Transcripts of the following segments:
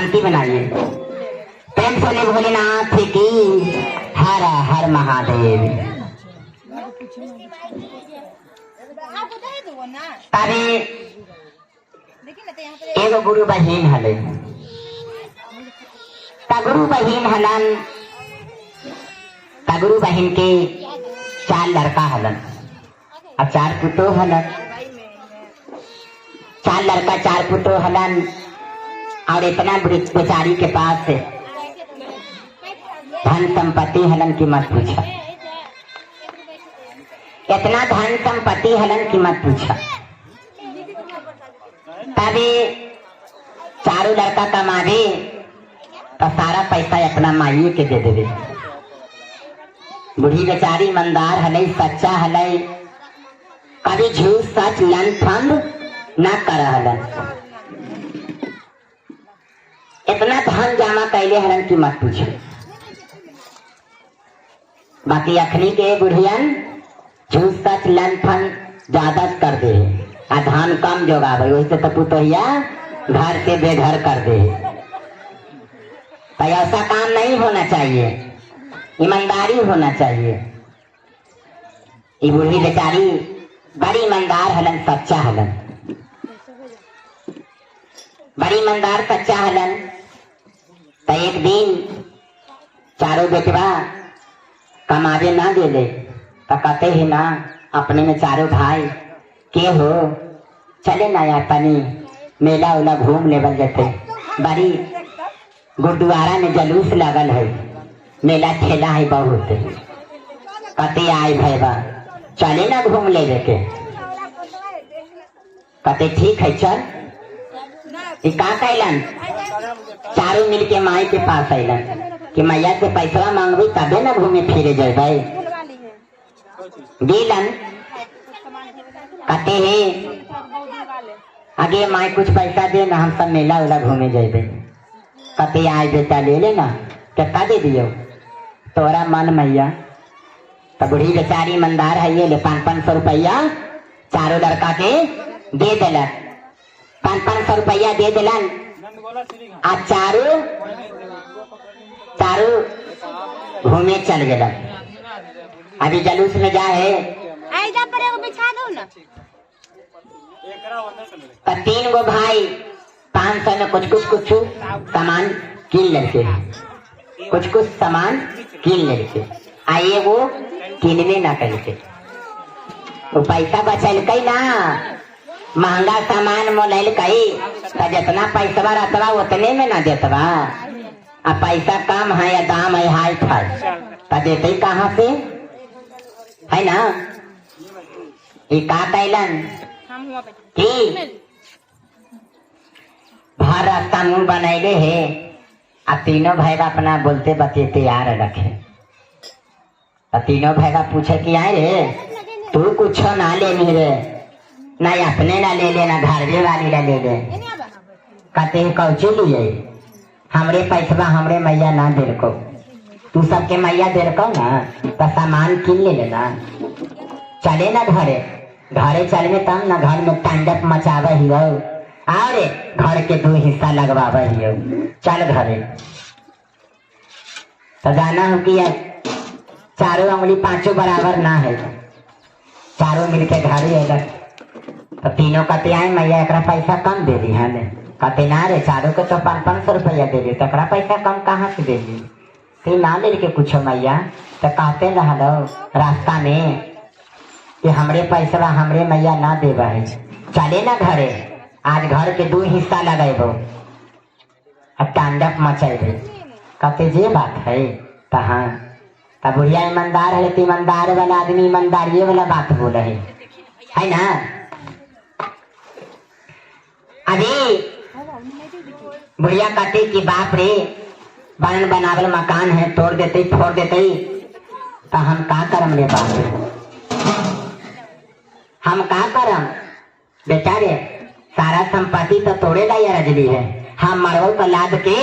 शांति बनाइए। प्रेम से भोलेनाथ की हर हर महादेव। तभी एगो गुरु बहिन हले, ता गुरु बहिन हलन, ता गुरु बहिन के 4 लड़का हलन और 4 पुतो हलन। 4 लड़का 4 पुतो हलन और इतना बेचारी के पास धन संपत्ति हलन की मत पूछा, इतना धन संपत्ति हलन की मत पूछा। तभी चारों लड़का कमावे तो सारा पैसा अपना माई के दे देवे। बूढ़ी बेचारी ईमानदार हलै, सच्चा हलै, कभी झूठ सच लन फंद न कर हलन। इतना धन जमा कैले हलन की मत पूछो। बाकी अखनी के बुढ़ियन झूठ सच लन फंद ज्यादा कर दे आ धान कम जोगावे, वैसे तो पुतोहिया घर से बेघर कर दे। तो ऐसा काम नहीं होना चाहिए, ईमानदारी होना चाहिए। ये बूढ़ी बेचारी बड़ी ईमानदार हलन, सच्चा हलन, बड़ी ईमानदार सच्चा हलन। तो एक दिन चारों बेटवा कमावे ना गेले तो कहते ही ना अपने में चारों भाई के हो चले ना यार तनी मेला उला घूम लेवल जते, बड़ी गुरुद्वारा में जलूस लगल है, मेला ठेला है बहुत, कते आए भैया चले ना घूम लेवे के। कहते ठीक है चल। का कैलन चारों मिल के माई के पास अलन कि मैया से पैसा मांगबी तबे ना घूमे फिरे जेबै। दिलन कहते हे आगे माई कुछ पैसा दे ना, हम सब मेला उला घूमे जेबै। कहते आए बेटा ले लेना, कितना दे दियो तोरा मन मैया। तो बूढ़ी बेचारी ईमानदार है, ये ले 500-500 रुपया चारों लड़का के दे दिलन, 500-500 रुपया दे दिलन आ चारों चारों घूमे चल गए। अभी जलूस में जाए पर एगो बिछा दो ना। तो 3 गो भाई 500 में कुछ कुछ कुछ सामान किन लेके, कुछ कुछ सामान किन लेके आ एगो किनवे ना करके, वो पैसा बचलकै ना, महंगा सामान मोलकै तो जितना पैसा रहतवा उतने में ना देतवा, आ पैसा कम है या दाम है हाई फाई तो देते कहाँ से है ना। ये का कैलन कि भर रास्ता मुंह बनैले है आ तीनों भाई अपना बोलते बतेते आ रखे। तो तीनों भाई पूछे कि आए रे तू कुछ ना लेनी रे, ना अपने ना ले लेना घरवे वाली ना ले ले। कहते कौची लिए हमरे पैसवा हमरे मैया ना देलको, तू सबके मैया देलको ना तो सामान किन ले लेना, चले ना घरे, घरे चलने तब ना घर में तांडव मचावे हियो, अरे घर के 2 हिस्सा लगवावे हियो, चल घरे। तो जाना हो कि चारों उंगली 5 बराबर ना है, चारों मिलके घरे अलन। तो तीनों कहते आए मैया एकरा पैसा कम दे दी हमें। कहते ना रे चारों के तो 500-500 रुपया दे दी, तो एकरा पैसा कम कहाँ से दे दी, तो ना ले के कुछ मैया। तो कहते रहलो रास्ता में कि हमरे पैसा हमरे मैया ना देवा है, चले ना घरे, आज घर के 2 हिस्सा लगेबो आ तांडव मचेबे। कहते जे बात है तो हाँ। तब बुढ़िया ईमानदार है तो ईमानदार वाला आदमी ईमानदारी वाला बात बोले है ना। अभी बुढ़िया कहते कि बाप रे बनन बनावल मकान है, तोड़ देते फोड़ देते तो हम का करम रे बाप रे, हम का करम बेचारे, सारा संपत्ति तो तोड़े ला रजली है, हम मरबो तो लाद के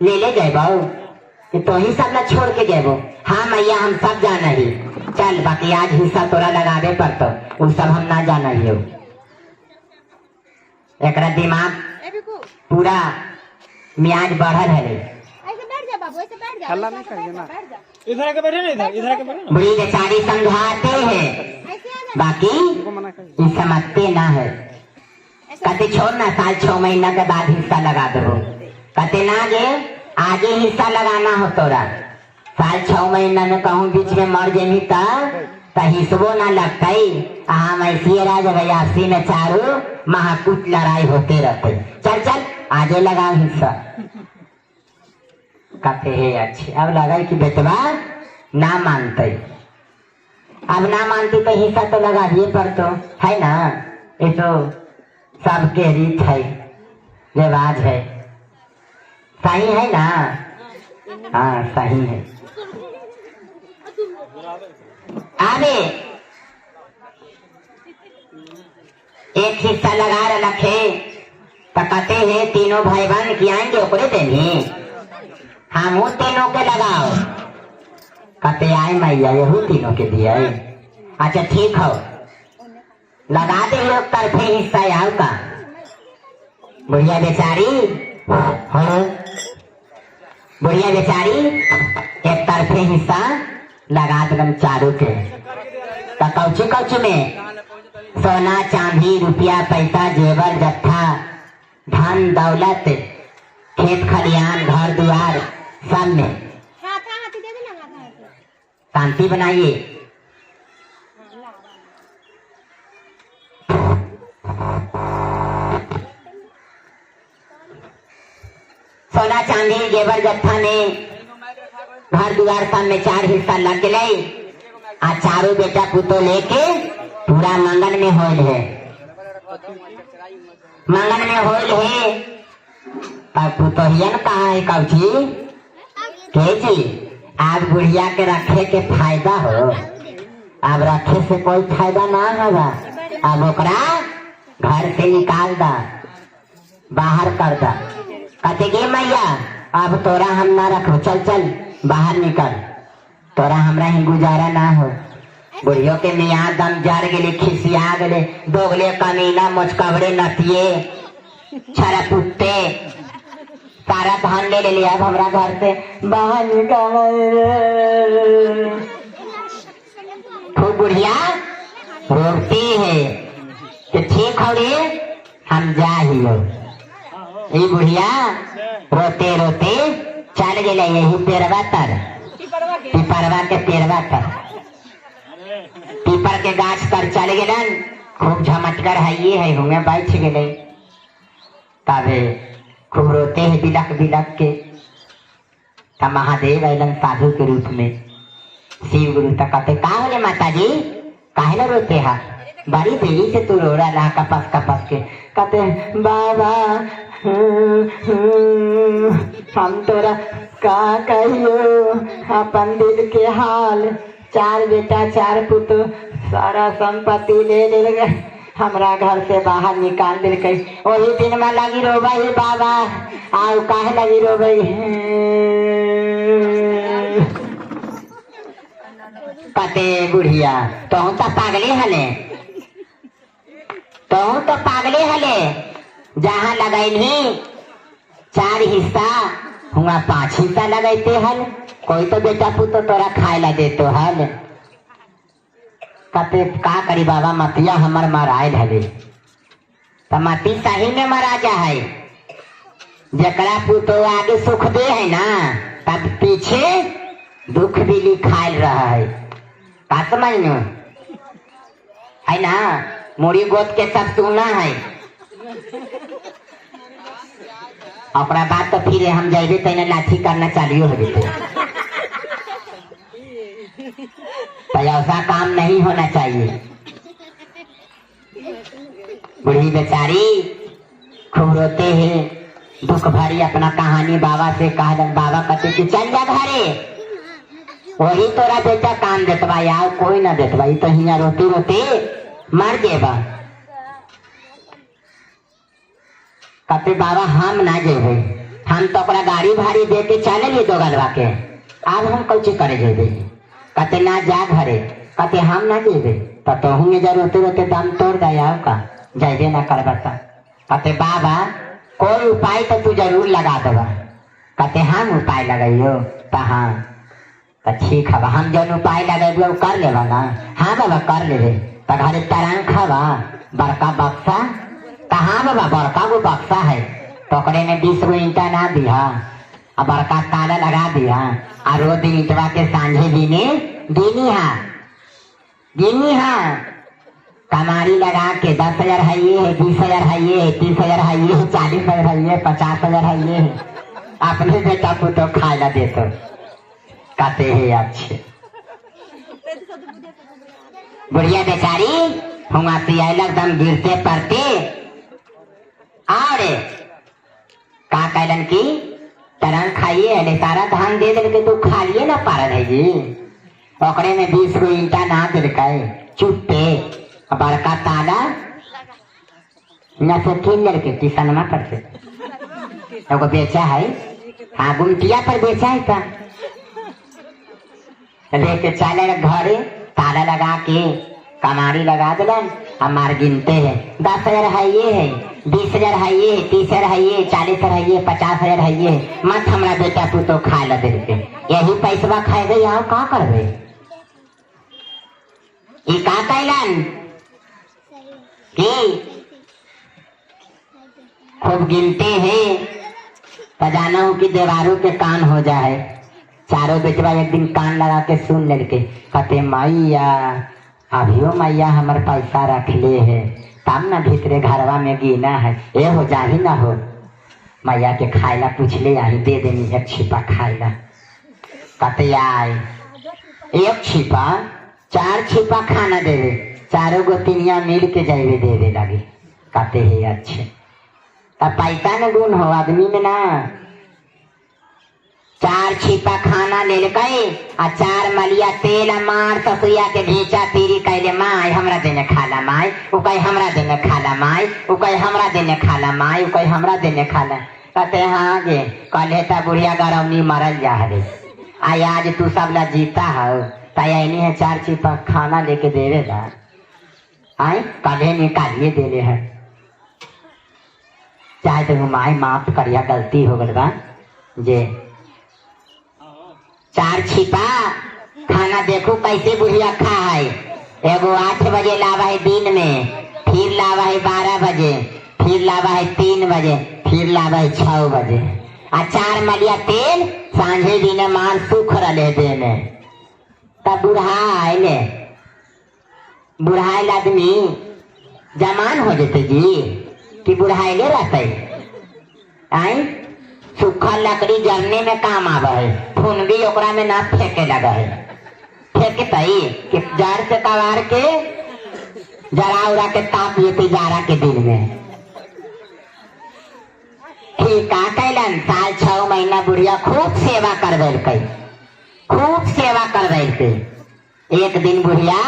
ले ले जाबो, तो ही सब ला छोड़ के जाबो। हाँ मैया हम सब जाना ही, चल बाकी आज हिस्सा तोरा लगावे पड़तो, वो सब हम ना जाना ही हो। एकरा दिमाग पूरा मियाज बढ़ल हले। ऐसे बैठ जा बाबू, ऐसे बैठ जा। हल्ला ऐसे नहीं आके करिए बैठ जा, ना। बैठ जा। इधर आके बैठे ना, इधर इधर आके बैठे ना। बुढ़ी बेचारी समझाते हैं, ऐसे आ जा। बाकी उनको मना करिए। ये समझते ना है। ऐसे कहते छोड़ ना, साल 6 महीना के बाद हिस्सा लगा दो। कहते ना गे, आगे हिस्सा लगाना हो तोरा, साल 6 महीना में कहूँ बीच में मर जेमी त हिस्सो ना लगता। हम ऐसी राज आपसी में चारू महाकूट लड़ाई होते रहते। चल चल आगे लगाओ हिस्सा। कहते हे अच्छे, अब लगा कि बेटवा ना मानते, अब ना मानती तो हिस्सा तो लगाइए पर तो है ना, ये तो सबके रीत है, रिवाज है, सही है ना? हाँ सही है। आगे एक हिस्सा लगा रखे तो कहते हैं तीनों भाई बहन की आएंगे ओकरे देनी, हम वो तीनों के लगाओ। कहते आए मैया यहू तीनों के दिया। अच्छा ठीक हो, लगा दे लोग तरफे हिस्सा आओ का। बुढ़िया बेचारी, हाँ बुढ़िया बेचारी एक तरफे हिस्सा लगा दम चारों के। तो कौची कौची में सोना चांदी रुपया पैसा जेवर जत्था धन दौलत खेत खलिहान घर द्वार सब में। हाथा हाथी दे देना, हाथा हाथी। शांति बनाइए। हाँ, ला। सोना चांदी जेवर जत्था में घर द्वार सब में 4 हिस्सा लग गए। आ चारों बेटा पुतो लेके पूरा मंगन में होल है, मंगन में होल है। पर पुतोहियन कहाँ है कौची के जी? आप बुढ़िया के रखे के फायदा हो, अब रखे से कोई फायदा ना होगा। अब ओकरा घर से निकाल दा, बाहर कर दा। कहते गे मैया अब तोरा हम ना रखो, चल चल बाहर निकल, तोरा हमरा ही गुजारा ना हो। बुढ़ियों के मियाँ दम जर गेले, खिसिया गेले, दोगले कमीना मोचकबड़े नतिये छरा पुत्ते सारा धान ले ले, अब हमरा घर से बाहर निकल। खूब बुढ़िया रोती है कि ठीक हो रे हम जा ही हो। ये बुढ़िया रोते रोते चल गए यही पेड़वा तर, पिपरवा के पेड़वा तर, पीपर के गाछ तर चल गेलन। खूब झमटगर है ये है हुए बैठ गए। तबे खूब रोते हैं बिलख बिलख के। तब महादेव अलन साधु के रूप में, शिव गुरु तक कहते का होले माता जी काहे ला रोते हा, बड़ी देरी से तू रो रहा कपस कपस के। कहते बाबा हम तोरा का कहियो अपन दिल के हाल, 4 बेटा 4 पुत्र सारा संपत्ति ले ले गए, हमरा घर से बाहर निकाल दिल। वही दिन में लगी रोबई बाबा, आओ काहे लगी रोबई? कहते बुढ़िया तोहू तो पागले हले, तोहू तो पागले हले, जहाँ लगैली 4 हिस्सा हुआ 5 हिस्सा लगैते हल, कोई तो बेटा पुतो तोरा खाए ला देतो हल। कहते का करी बाबा मतिया हमर मरायल हले। तो मती सही में मरा जा है, जकरा पुतो आगे सुख दे है ना तब पीछे दुख भी लिखायल रहा है। का समझ है ना, मुड़ी गोद के सब सुना है। ओकरा बाद तो फिर हम जाइबे तने लाठी करना चालू हो जेते। तो ऐसा काम नहीं होना चाहिए। बूढ़ी बेचारी खूब रोते हैं, दुख भरी अपना कहानी बाबा से कह। बाबा कहते कि चल जा घरे, वही तोरा बेटा काम देतबा, यार कोई ना देतबा, तो हिया रोते रोते मर जेबा। कहते बाबा हम ना जेबे, हम तो ओकरा गाड़ी भाड़ी दे के चल लिए दोगलवा के, अब हम कौची करे जेबे? कहते ना जा घरे। कहते हम ना जेबे, तो तोहू जा रोते रोते दम तोड़ दे, आओ का जाइबे ना करबा। कहते बाबा कोई उपाय तो तू जरूर लगा देबा। कहते हम उपाय लगाइयो? तो हाँ, तो ठीक हवा, हम जौन उपाय लगेबो कर लेबा ना? हाँ बाबा कर लेबे। तो घरे तरंग हवा बड़का बक्सा? तो हाँ बाबा बड़का गो बक्सा है, तो ओकरे में 20 गो ईंटा ना दिहा आ बड़का ताला लगा दिहा आ रोज दिन ईंटवा के सांझे दिने दिनी हा गिनी हा कमारी लगा के 10,000 है ये है, 20,000 है ये है, 30,000 है ये है, 40,000 है ये, 50,000 है ये है, अपने बेटा पुतो खाए ला देते। कहते हैं अच्छे। बुढ़िया बेचारी हुआ से आयल एकदम गिरते पड़ते और का कहलन की तरंग खाइए अरे सारा धान दे दिल के तू खालिए ना पारल है जी। ओकरे में 20 गो ईंटा ना दिलकै चुप्पे बड़का ताला न से कीन लेलकै किसनमा पर से एगो बेचा है, हाँ गुमटिया पर बेचा है का लेके चले घरे ताला लगा के कमारी लगा दिलन हमार गिनते हैं 10,000 है ये है, 20,000 है ये, 30,000 है ये, 40,000 है ये, 50,000 है ये, मत हमरा बेटा पुतो खा ला दिल के यही पैसवा खाएबे यहाँ का करबे। ई का कैलन कि खूब गिनते हैं तो जाना हूँ कि देवारू के कान हो जाए। चारों बेटवा एक दिन कान लगा के सुन लड़के कहते मैया अभियो मैया हमर पैसा रख ले है तब ना भीतरे घरवा में गिना है, ए हो जाही ना हो मैया के खाइला पूछ ले आही दे देनी एक छिपा खाइला। कहते आए एक छिपा 4 छिपा खाना देवे चारों गो तिनिया मिल के जाइबे देवे लगे। कहते हे अच्छे तब पैसा न गुण हो आदमी में ना। 4 छिपा खाना लेलकै आ 4 मलिया तेल मार ससुया के घीचा तीरी कैले माय हमरा देने खाला माय, उ कहे हमरा देने खाला माय, उ कहे हमरा देने खाला माय, उ कहे हमरा देने खाला। कहते हाँ गे कल ता बुढ़िया गरौनी मरल जा रे आई आज तू सब ला जीता हो ताई ऐनी है 4 छिपा खाना लेके देवे ला आए कल निकालिए देले है। चाहे तो माए माफ करिया गलती हो गल बा जे 4 छिपा खाना देखो कैसे बुढ़िया खा है। एगो 8 बजे लावा है दिन में, फिर लावा है 12 बजे, फिर लावा है 3 बजे, फिर लावा है 6 बजे आ 4 मलिया तेल सांझे दिन मार सुख रहे दे में। तब बुढ़ा आए बुढ़ाइल आदमी जमान हो जेते जी कि बुढ़ाइले रहते आई सूखा लकड़ी जलने में काम आवे है, फुनगी ओकरा में ना फेंके लगा है, फेंकतई कि जड़ से कवार के जरा उरा के ताप लेते जाड़ा के दिन में। ठीक का कैलन साल 6 महीना बुढ़िया खूब सेवा करवेलकै, खूब सेवा करवेलकै। एक दिन बुढ़िया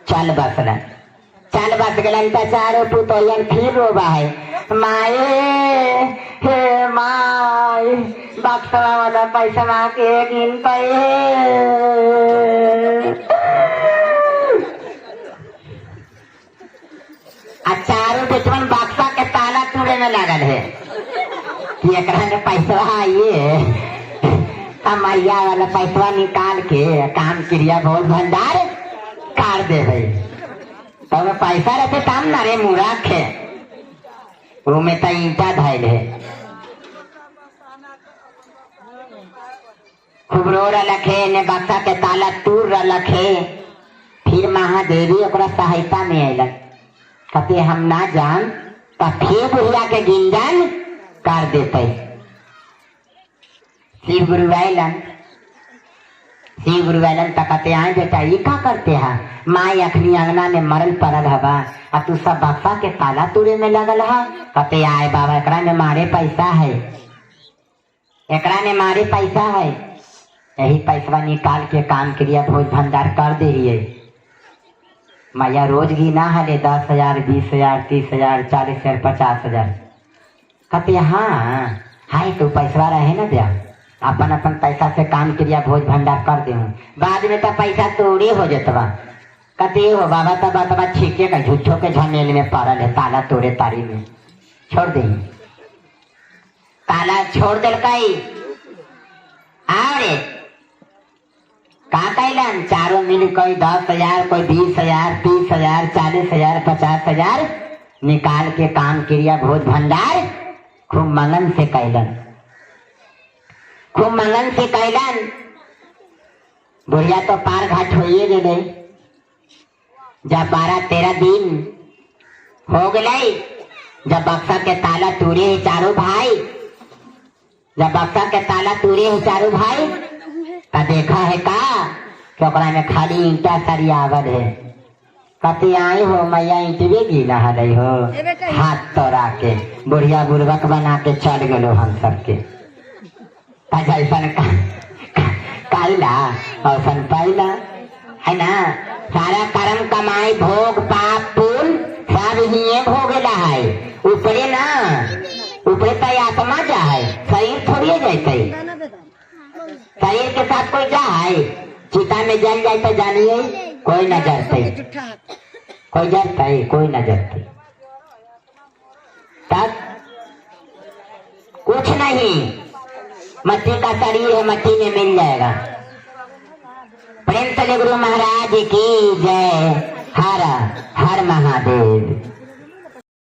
चल बसलन, चल बस गलन त चारों पुतोयन फिर रोबा है माए हे my बक्सवा वाला पैसा के गिन पे। आ चारों बेटवन बक्सा के ताला तोड़े में लागल है कि एकरा में पैसा आइए मैया वाला पैसा निकाल के काम क्रिया भोज भंडार कर देवे। तो पैसा रहते तब ना रे मुराख है वो में तो ईंटा धैल है। खूब रो रलक है ने बक्सा के ताला तूर रलक है। फिर महादेवी ओकरा सहायता में अलन कहते हम ना जान त फिर बुढ़िया के गिंजन कर देते। शिव गुरु आयलन, शिव गुरु आयलन त कहते आए बेटा ये का करते हैं माई अखनी अंगना में मरल पड़ल हवा आ तू सब बक्सा के ताला तूरे में लगल है। कहते आए बाबा एकरा में मारे पैसा है, एकरा में मारे पैसा है, यही पैसा निकाल के काम क्रिया भोज भंडार कर दे रही है। मैया रोज गिना है 10,000 20,000 30,000 40,000 50,000। कहते हाँ हाय तो पैसा रहे ना दिया अपन अपन पैसा से काम क्रिया भोज भंडार कर दे, बाद में तो पैसा तोड़े हो जतवा। कहते हो बाबा तब बातवा ठीके का झूठो के झमेल में पड़ल है ताला तोड़े तारी में छोड़ दे। ताला छोड़ दिलकई। और का कैलन, चारों मिल कोई 10,000, कोई 20,000, 30,000, 40,000, 50,000 निकाल के काम क्रिया भोज भंडार खूब मंगन से कैलन, खूब मंगन से कैलन। बुढ़िया तो पार घाट होइए गेले। जब 12-13 दिन हो गए, जब बक्सा के ताला तूरे है चारों भाई, जब बक्सा के ताला तूरे है चारों भाई, का देखा है का कि ओकरा में खाली ईंटा सरियावल है। कति आई हो मैया ईंटवे गिना हलै हो, हाथ तोड़ा के बुढ़िया बुड़बक बना के चल गेलो हम सबके। का जैसन काइला औसन पाइला है ना। सारा कर्म कमाई भोग पाप पुण्य सब हिये भोगेला है, ऊपरे ना, ऊपरे तो आत्मा जा है, शरीर थोड़ी जाते। शरीर के साथ कोई जा है? चिता में जल जाए तो जानिए कोई न जलते, कोई जलते, कोई न जलते। तब कुछ नहीं, मट्टी का शरीर है, मट्टी में मिल जाएगा। प्रेम से गुरु महाराज की जय। हर हर महादेव।